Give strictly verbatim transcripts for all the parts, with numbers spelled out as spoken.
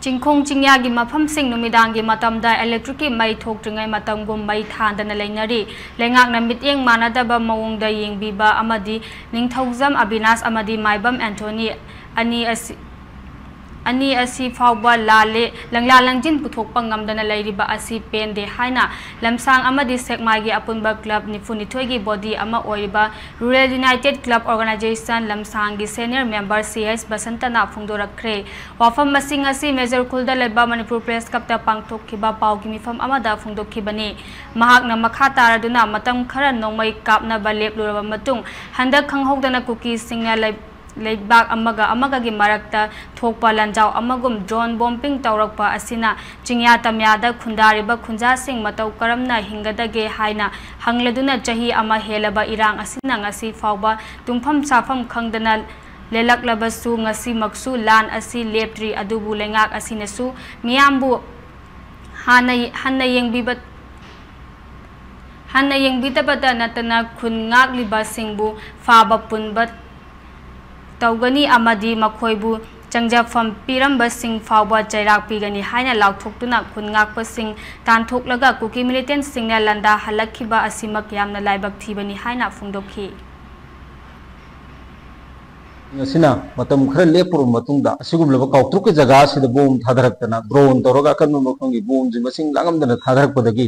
ꯆꯤꯡꯈꯣꯡ ꯆꯤꯡꯌꯥꯒꯤ ꯃꯐꯝꯁꯤꯡ ꯅꯨꯃꯤꯗꯥꯡꯒꯤ ꯃꯇꯝꯗ ꯏꯂꯦꯛꯇ꯭ꯔꯤꯛꯀꯤ ꯃꯩ ꯊꯣꯛꯇ꯭ꯔꯤꯉꯩ ꯃꯇꯝꯒꯨꯝ ꯃꯩ ꯊꯥꯟꯗꯅ ꯂꯩꯅꯔꯤ꯫ ꯂꯩꯉꯥꯛꯅ ꯃꯤꯠꯌꯦꯡ ꯃꯥꯟꯅꯗꯕ ꯃꯑꯣꯡꯗ ꯌꯦꯡꯕꯤꯕ ꯑꯃꯗꯤ ꯅꯤꯡꯊꯧꯖꯝ ꯑꯕꯤꯅꯥꯁ ꯑꯃꯗꯤ ꯃꯥꯏꯕꯝ ꯑꯦꯟꯊꯣꯅꯤ ꯑꯅꯤ ꯑꯁꯤ, ꯑꯅꯤ ꯑꯁꯤ ꯐꯥꯎꯕ ꯂꯥꯜꯂꯦ, ꯂꯪꯂꯥ ꯂꯪꯖꯤꯟ ꯄꯨꯊꯣꯛꯄ ꯉꯝꯗꯅ ꯂꯩꯔꯤꯕ ꯑꯁꯤ ꯄꯦꯟꯗꯦ ꯍꯥꯏꯅ ꯂꯝꯁꯥꯡ ꯑꯃꯗꯤ ꯁꯦꯛꯃꯥꯏꯒꯤ ꯑꯄꯨꯟꯕ ꯀ꯭ꯂꯕ ꯅꯤꯐꯨꯅꯤꯊꯣꯏꯒꯤ ꯕꯣꯗꯤ ꯑꯃ ꯑꯣꯏꯔꯤꯕ Rural United Club Organization ꯂꯝꯁꯥꯡꯒꯤ senior member ꯁꯤ ꯑꯩꯆ ꯕꯁꯟꯇꯅ ꯐꯣꯡꯗꯣꯔꯛꯈ꯭ꯔꯦ꯫ ꯋꯥꯐꯝ ꯑꯁꯤꯡ ꯑꯁꯤ ꯃꯦꯖꯔ ꯈꯨꯜꯗ ꯂꯩꯕ ꯃꯅꯤꯄꯨꯔ ꯄ꯭ꯔꯦꯁ ꯀ꯭ꯂꯕꯇ ꯄꯥꯡꯊꯣꯛꯈꯤꯕ ꯄꯥꯎꯒꯤ ꯃꯤꯐꯝ ꯑꯃꯗ ꯐꯣꯡꯗꯣꯛꯈꯤꯕꯅꯤ꯫ ꯃꯍꯥꯛꯅ ꯃꯈꯥ ꯇꯥꯔꯗꯨꯅ ꯃꯇꯝ ꯈꯔ ꯅꯣꯡꯃꯩ ꯀꯥꯞꯅꯕ ꯂꯦꯞꯂꯨꯔꯕ ꯃꯇꯨꯡ ꯍꯟꯗꯛ ꯈꯪꯍꯧꯗꯅ ꯀꯨꯀꯤꯁꯤꯡꯅ ꯂꯩ-, ꯂꯩꯕꯥꯛ ꯑꯃꯒ ꯑꯃꯒꯒꯤ ꯃꯔꯛꯇ ꯊꯣꯛꯄ ꯂꯥꯟꯖꯥꯎ ꯑꯃꯒꯨꯝ drone bombing ꯇꯧꯔꯛꯄ ꯑꯁꯤꯅ ꯆꯤꯡꯌꯥ ꯇꯝꯌꯥꯗ ꯈꯨꯟꯗꯥꯔꯤꯕ ꯈꯨꯟꯖꯥꯁꯤꯡ ꯃꯇꯧ ꯀꯔꯝꯅ ꯍꯤꯡꯒꯗꯒꯦ ꯍꯥꯏꯅ ꯍꯪꯂꯗꯨꯅ ꯆꯍꯤ ꯑꯃ ꯍꯦꯜꯂꯕ ꯏꯔꯥꯡ ꯑꯁꯤꯅ ꯉꯁꯤ ꯐꯥꯎꯕ ꯇꯨꯝꯐꯝ ꯆꯥꯐꯝ ꯈꯪꯗꯅ ꯂꯦꯜꯂꯛꯂꯕꯁꯨ ꯉꯁꯤꯃꯛꯁꯨ ꯂꯥꯟ ꯑꯁꯤ ꯂꯦꯞꯇ꯭ꯔꯤ꯫ ꯑꯗꯨꯕꯨ ꯂꯩꯉꯥꯛ ꯑꯁꯤꯅꯁꯨ ꯃꯤꯌꯥꯝꯕꯨ ꯍꯥꯟꯅ, ꯍꯟꯅ ꯌꯦꯡꯕꯤꯕ, ꯍꯟꯅ ꯌꯦꯡꯕꯤꯗꯕꯇ ꯅꯠꯇꯅ ꯈꯨꯟ ꯉꯥꯛꯂꯤꯕꯁꯤꯡꯕꯨ ꯐꯥꯕ ꯄꯨꯟꯕ ꯇꯧꯒꯅꯤ ꯑꯃꯗꯤ ꯃꯈꯣꯏꯕꯨ ꯆꯪꯖꯐꯝ ꯄꯤꯔꯝꯕꯁꯤꯡ ꯐꯥꯎꯕ ꯆꯩꯔꯥꯛ ꯄꯤꯒꯅꯤ ꯍꯥꯏꯅ ꯂꯥꯎꯊꯣꯛꯇꯨꯅ ꯈꯨꯟ ꯉꯥꯛꯄꯁꯤꯡ ꯇꯥꯟꯊꯣꯛꯂꯒ ꯀꯨꯀꯤ militantꯁꯤꯡꯅ ꯂꯥꯟꯗꯥꯍꯜꯂꯛꯈꯤꯕ ꯑꯁꯤꯃꯛ ꯌꯥꯝꯅ ꯂꯥꯏꯕꯛ ꯊꯤꯕꯅꯤ ꯍꯥꯏꯅ ꯐꯣꯡꯗꯣꯛꯈꯤ꯫ ꯑꯁꯤꯅ ꯃꯇꯝ ꯈꯔ ꯂꯦꯞꯄꯨꯔꯕ ꯃꯇꯨꯡꯗ ꯑꯁꯤꯒꯨꯝꯂꯕ ꯀꯥꯎꯇ꯭ꯔꯨꯛꯀꯤ ꯖꯒꯥ ꯑꯁꯤꯗ ꯕꯣꯝ ꯊꯥꯗꯔꯛꯇꯅ, drone ꯇꯧꯔꯒ ꯑꯀꯟꯕ ꯃꯐꯝꯒꯤ ꯕꯣꯝꯁꯤ ꯃꯁꯤꯡ ꯂꯥꯡꯉꯝꯗꯅ ꯊꯥꯗꯔꯛꯄꯗꯒꯤ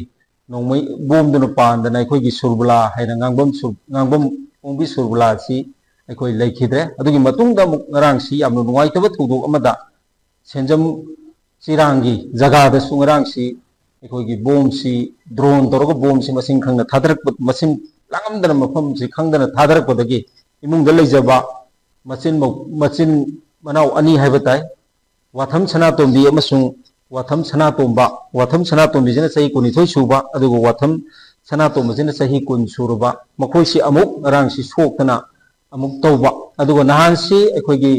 ꯅꯣꯡꯃꯩ ꯕꯣꯝꯗꯨꯅ ꯄꯥꯟꯗꯅ ꯑꯩꯈꯣꯏꯒꯤ ꯁꯨꯔꯕꯂꯥ ꯍꯥꯏꯅ ꯉꯥꯡꯐꯝ ꯁꯨꯔ-, ꯉꯥꯡꯐꯝ ꯈꯣꯡꯕꯤ ꯁꯨꯔꯕꯂꯥ ꯑꯁꯤ ꯑꯩꯈꯣꯏ ꯂꯩꯈꯤꯗ꯭ꯔꯦ꯫ ꯑꯗꯨꯒꯤ ꯃꯇꯨꯡꯗ ꯑꯃꯨꯛ ꯉꯔꯥꯡꯁꯤ ꯌꯥꯝꯅ ꯅꯨꯡꯉꯥꯏꯇꯕ ꯊꯧꯗꯣꯛ ꯑꯃꯗ ꯁꯦꯟꯖꯝ ꯆꯤꯔꯥꯡꯒꯤ ꯖꯒꯥꯗꯁꯨ ꯉꯔꯥꯡꯁꯤ ꯑꯩꯈꯣꯏꯒꯤ ꯕꯣꯝꯁꯤ, drone ꯇꯧꯔꯒ ꯕꯣꯝꯁꯤ ꯃꯁꯤꯡ ꯈꯪꯅ ꯊꯥꯗꯔꯛꯄ, ꯃꯁꯤꯡ ꯂꯥꯡꯉꯝꯗꯅ ꯃꯐꯝꯁꯤ ꯈꯪꯗꯅ ꯊꯥꯗꯔꯛꯄꯗꯒꯤ ꯏꯃꯨꯡꯗ ꯂꯩꯖꯕ ꯃꯆꯤꯟ ꯃꯧ-, ꯃꯆꯤꯟ ꯃꯅꯥꯎ ꯑꯅꯤ ꯍꯥꯏꯕ ꯇꯥꯏ, ꯋꯥꯊꯝ ꯁꯅꯥꯇꯣꯝꯕꯤ ꯑꯃꯁꯨꯡ ꯋꯥꯊꯝ ꯁꯅꯥꯇꯣꯝꯕ, ꯋꯥꯊꯝ ꯁꯅꯥꯇꯣꯝꯕꯤꯁꯤꯅ ꯆꯍꯤ ꯀꯨꯟꯅꯤꯊꯣꯏ ꯁꯨꯕ, ꯑꯗꯨꯒ ꯋꯥꯊꯝ ꯁꯅꯥꯇꯣꯝꯕꯁꯤꯅ ꯆꯍꯤ ꯀꯨꯟ ꯁꯨꯔꯕ, ꯃꯈꯣꯏꯁꯤ ꯑꯃꯨꯛ ꯉꯔꯥꯡꯁꯤ ꯁꯣꯛꯇꯅ ꯑꯃꯨꯛ ꯇꯧꯕ, ꯑꯗꯨꯒ ꯅꯍꯥꯟꯁꯤ ꯑꯩꯈꯣꯏꯒꯤ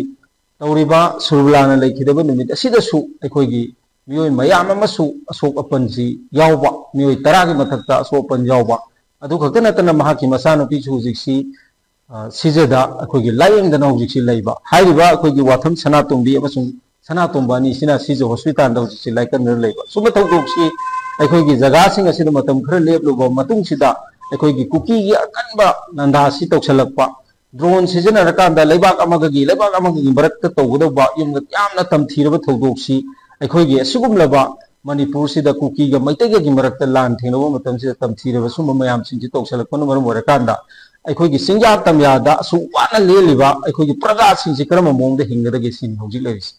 ꯇꯧꯔꯤꯕ ꯁꯨꯔꯕꯂꯥꯅ ꯂꯩꯈꯤꯗꯕ ꯅꯨꯃꯤꯠ ꯑꯁꯤꯗꯁꯨ ꯑꯩꯈꯣꯏꯒꯤ ꯃꯤꯑꯣꯏ ꯃꯌꯥꯝ ꯑꯃꯁꯨ ꯑꯁꯣꯛ ꯑꯄꯟꯁꯤ ꯌꯥꯎꯕ, ꯃꯤꯑꯣꯏ ꯇꯔꯥꯒꯤ ꯃꯊꯛꯇ ꯑꯁꯣꯛ ꯑꯄꯟ ꯌꯥꯎꯕ, ꯑꯗꯨ ꯈꯛꯇ ꯅꯠꯇꯅ ꯃꯍꯥꯛꯀꯤ ꯃꯆꯥꯅꯨꯄꯤꯁꯨ ꯍꯧꯖꯤꯛꯁꯤ, ꯑ, ꯁꯤꯖꯗ ꯑꯩꯈꯣꯏꯒꯤ ꯂꯥꯏꯌꯦꯡꯗꯅ ꯍꯧꯖꯤꯛꯁꯤ ꯂꯩꯕ꯫ ꯍꯥꯏꯔꯤꯕ ꯑꯩꯈꯣꯏꯒꯤ ꯋꯥꯊꯝ ꯁꯅꯥꯇꯣꯝꯕꯤ ꯑꯃꯁꯨꯡ ꯁꯅꯥꯇꯣꯝꯕ ꯑꯅꯤꯁꯤꯅ ꯁꯤꯁꯨ ꯍꯣꯁꯄꯤꯇꯥꯜꯗ ꯍꯧꯖꯤꯛꯁꯤ ꯂꯥꯏꯀꯠꯅꯗꯨꯅ ꯂꯩꯕ꯫ ꯁꯨꯝꯕ ꯊꯧꯗꯣꯛꯁꯤ ꯑꯩꯈꯣꯏꯒꯤ ꯖꯒꯥꯁꯤꯡ ꯑꯁꯤꯗ ꯃꯇꯝ ꯈꯔ ꯂꯦꯞꯂꯨꯕ ꯃꯇꯨꯡꯁꯤꯗ ꯑꯩꯈꯣꯏꯒꯤ ꯀꯨꯀꯤꯒꯤ ꯑꯀꯟꯕ ꯂꯥꯟꯗꯥꯁꯤ ꯇꯧꯁꯜꯂꯛꯄ, ꯗ꯭ꯔꯣꯟ ꯁꯤꯖꯤꯟꯅꯔꯀꯥꯟꯗ ꯂꯩꯕꯥꯛ ꯑꯃꯒꯒꯤ ꯂꯩꯕꯥꯛ ꯑꯃꯒꯒꯤ ꯃꯔꯛꯇ ꯇꯧꯒꯗꯧꯕ ꯌꯥꯝꯅ ꯇꯝꯊꯤꯔꯕ ꯊꯧꯗꯣꯛꯁꯤ ꯑꯩꯈꯣꯏꯒꯤ ꯑꯁꯤꯒꯨꯝꯂꯕ ꯃꯅꯤꯄꯨꯔꯁꯤꯗ ꯀꯨꯀꯤꯒ ꯃꯩꯇꯩꯒꯒꯤ ꯃꯔꯛꯇ ꯂꯥꯟ ꯊꯦꯡꯅꯕ ꯃꯇꯝꯁꯤꯗ ꯇꯝꯊꯤꯔꯕ ꯁꯨꯝꯕ ꯃꯌꯥꯝꯁꯤꯡꯁꯤ ꯇꯧꯁꯜꯂꯛꯄꯅ ꯃꯔꯝ ꯑꯣꯏꯔꯀꯥꯟꯗ ꯑꯩꯈꯣꯏꯒꯤ ꯆꯤꯡꯌꯥ ꯇꯝꯌꯥꯗ ꯑꯁꯨꯛ ꯋꯥꯅ ꯂꯦꯜꯂꯤꯕ ꯑꯩꯈꯣꯏꯒꯤ ꯄ꯭ꯔꯖꯥꯁꯤꯡꯁꯤ ꯀꯔꯝꯕ ꯃꯑꯣꯡꯗ ꯍꯤꯡꯒꯗꯒꯦ ꯁꯤꯅꯤ ꯍꯧꯖꯤꯛ ꯂꯩꯔꯤꯁꯤ꯫